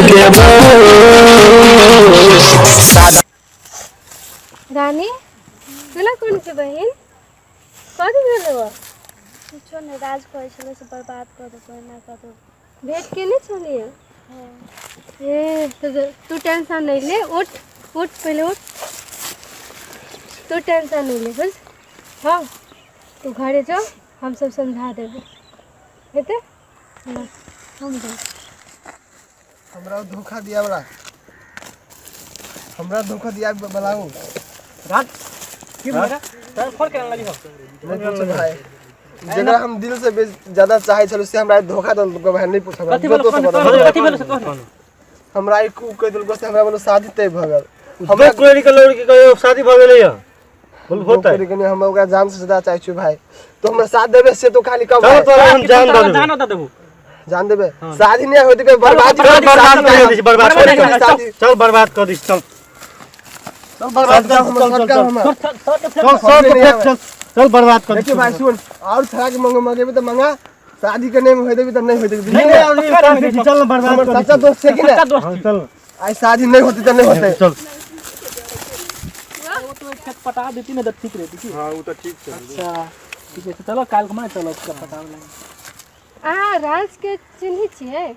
देबो। रानी केना कोन छै बहिन, कथी भेलौ? किछो नहि, राज कहै छलै से बर्बाद कऽ देबो, एना कऽ देबो। भेंट केने छलियै? ए तऽ तू टेंशन नहि ले, उठ उठ, पहिले उठ, तू टेंशन नहि ले, बुझ। हँ, तू घरे जो, हम सब समझा देबै, हेतै? ल, हम जाउ। हमरा धोखा दिया बड़ा, हमरा धोखा दिया बलाऊ। राज की भेल रे? तोरा फोन केना लगी हो? नहीं पूछ भाई, जकरा हम दिल से ज्यादा चाहे छलु से हमरा धोखा देलको भाई। नहीं पूछ हमरा। कथी भेल? जो तो कथी सब भेल? कथी भेल से कह ने। हमरा एक उ कहि देलको से हमरा बोलो शादी तय भ गेल। हमरा कोई के लड़की के शादी भ गेलै या बोल होतै? करि कनि हम ओकरा जान से ज्यादा चाहे छु भाई, तो हमरा साथ देबे से तो खाली कब चल भाई? तोरा हम जान दऽ देबै। जान दऽ देबू। जान देबे, शादी नहीं होते के बर्बाद। चल बर्बाद कर दी, बर्बाद बर्बाद कर कर दी। शादी। चल बर्बाद कर दी, चल चल बर्बाद कर, चल चल चल चल चल सब के फेंक, चल चल बर्बाद कर दी। देखियो भाई सुन, और छड़ा के मंगे मंगेबे तो मंगा, शादी के नहीं होय देबी तो नहीं होय देबी। नहीं नहीं, चल बर्बाद हमर कर दी। सच्चा दोस्त छै कि सच्चा ना? दोस्त। हाँ, चल। आई शादी नहीं होती तो नहीं होते। चल। वो तो खेत पटा देती ना तो ठीक रहती की। हाँ, वो तो ठीक छै। अच्छा ठीक है, चलो काल को मैं चलो उसका पटावे लगे। अहाँ राजके चिन्है छियै?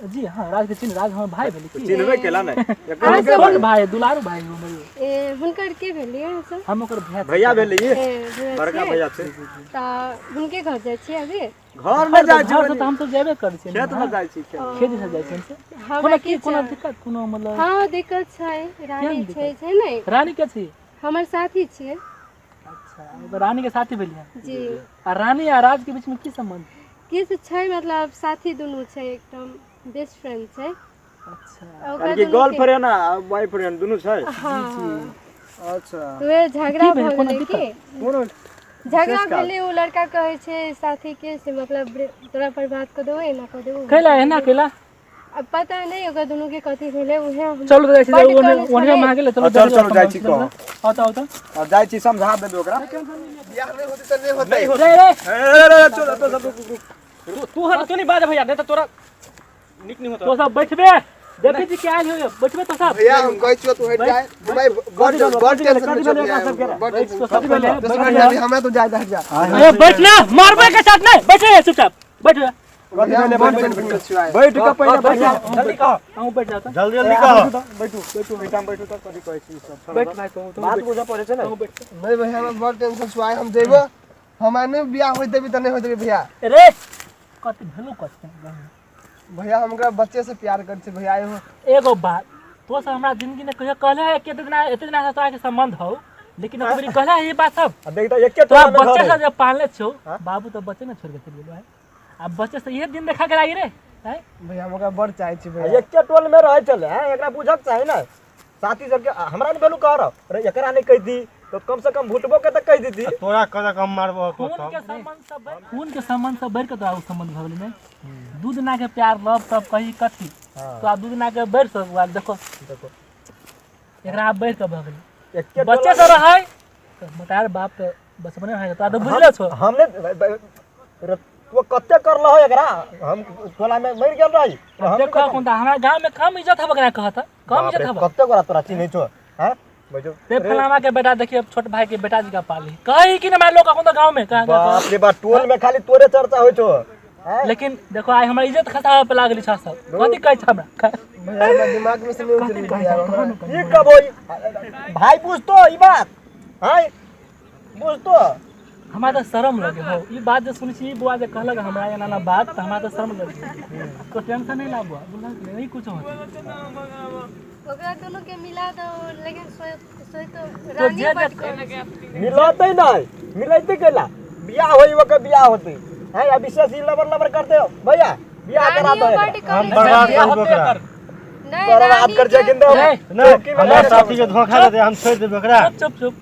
जी हाँ, राज के चिन्ह, राज हमर भाई भेलै की। चिन्हबे केला नहि? अहाँ सब कोन भाई? दुलारू भाई हो हमर। ए, हुनकर के भेलियै अहाँ सब? हम ओकर भैया। भैया भेलै ई। ए, भैया बड़का छियै? भैया छै। तऽ हुनके घर जाइ छियै अभी? घर मे जाइ छी। घर से तऽ हम सब जेबे करै छियै। खेत मे जाइ छी, खेत। खेत से जाइ छियै हमसब। हमरा कोनो की किछु कोनो दिक्कत, कोनो मतलब? हँ, दिक्कत छै, रानी दिक्कत? छै, छै ने। रानी के छी? हमर साथी छियै। अच्छा, ओकर रानी के साथी भेलियै? जी। आ रानी आ राज के बीच में की संबंध? किछु छै, मतलब साथी दुनू छै, एकदम बेस्ट फ्रेंड छै। अच्छा। ओकरा यानी कि दुनू के- गर्लफ्रेंड आ बॉयफ्रेंड दुनू छै। हँ। अच्छा। उहे झगड़ा की भेल? भऽ कोनो गेलै की? कोनो झगड़ा भेलै, ओ लड़का कहै छै साथी के से मतलब तोरा बर्बाद कऽ देबो, एना कऽ देबो। कैला एना कैला? अब पता नहि ओकरा दुनू के कथी भेलै, उहे हम चलू तऽ जाइ छी। बड्ड ओने कनै ओने छलै। मांगे ले चलू। चल, चल, जाइ छी कहऽ। आओ तऽ, आओ तऽ। आ जाइ छी, समझा देबै ओकरा। बियाह नहीं होते तो नहीं होते। रे रे। ए, रे, रे, चल, चल, सब रुक, रुक। तू हर तू नहीं बाज भैया, नहीं तो तोरा निक नहीं होता। तो सब बैठबे, देखै छी के आयल हो, बैठबे तो सब। भैया, हम कहै छियो तू हट जाए भाई, बड़ बड़ टेंशन में छौ भैया, बड़ टेंशन। तो सब पहिले दस मिनट अभी हमरा तो जाए दे, हट जा। ए बैठ ना, मारबे के साथ नहीं बैठे, चुपचाप बैठ जा। भैया, हम बड़ टेंशन में छियो आइ। बैठ के पहिले बैठ जा, जल्दी कह, अहूँ बैठ जाता। जल्दी जल्दी कह। बैठू बैठू, एहिठाम बैठू तऽ कथी कहै छी सब। बैठ भाई, तू बात बुझऽ पड़ै छै ने। तू बैठ। नहीं भैया, हमरा बड़ टेंशन छौ आइ, हम जेबो, हमरा नहीं बियाह होय देबी तऽ नहीं होय देबी भैया। रे कथी भेलो, कथी? भैया, हम ओकरा बच्चे से प्यार करै छी भैया, एगो एगो बात तो सब हमरा जिंदगी में कहियो कहले है कि एते एते दिना से तोरा के संबंध हो, लेकिन एक बेरी कहले है ये बात सब? आ देख तऽ एके तोरा टोला मे बच्चे घर से है। जब पालने छौ बाबू तो बच्चे ने छोड़ के चल गेलो है, आ बच्चे से ये दिन देखा के आई रे हैं? भैया, हम ओकरा बड़ चाहै छी आ भैया। एके टोल मे रहै छलै हैं, एकरा बुझक चाही ने साथी सबके। आ हमरा नहि भेलू कह रह अरे, एकरा नहि कहि दी तऽ कम से कम भुटबो के तऽ कहि दीती। तोरा कह कम मारबो तो। खून के संबंध से बढ़, खून के संबंध से बढ़ के तोरा उ संबंध भऽ गेलै ने? दूध ना के प्यार लव तब कही कथी तो दूध ना के बढ़ सब आ देखो। देखो। एकरा आब बढ़ के भऽ गेलै। एके बच्चे से रहै तऽ मोटार बाप तऽ बचपने रहै, तोरा तऽ बुझले छौ। हम ने तू कते करल हो एकरा, हम टोला में मरि गेल रही हम। देखो कोन तऽ हमरा गाँव में कम इज्जत हब, एकरा कहत कम बाप रे, इज्जत हब। कते गोरा तोरा चिन्है छौ हैं बैठो। ते फलामा के बेटा देखिए, छोट भाई के बेटा जी का पाली कही कि ना लोग अखन तो गाँव में कहाँ बाप रे बाप, टोल में खाली तोरे चर्चा होइ छौ हैं? लेकिन देखो, आइ हमरा इज्जत खसाबे पे लागल छ सब, कथी कहै छ हमरा? भैया, हमरा दिमाग में से नहीं उतरी भैया हमरा। ई कब होई भाई, बुझतो ई बात हैं, बुझतो? हमरा तऽ शर्म लगे हो ई बात जे सुनै छी, ई बुआ जे कहलक हमरा एना एना बात, तऽ हमरा तऽ शर्म लगे। तो टेंशन नहीं ला बुआ, बुझलक नहीं कुछ होत। ओकरा दुनू के मिला दो, लेकिन सोए सोए तो तो रानी जे बड जे करै छै। मिलतै नहीं, मिलैते कैला? बियाह होई ओकर बियाह होतै हैं, आ विशेष ई लबर लबर करते हो भैया, बियाह करा दो रानियो एकरा। बड हम करै बर्बाद छै। कर देबो ओकरा। नहि बर्बाद रानी कर के छै किंदो नहीं, नहीं, हमरा साथी के धोखा दे दे, हम छोड़ देबै ओकरा। चुप चुप चुप।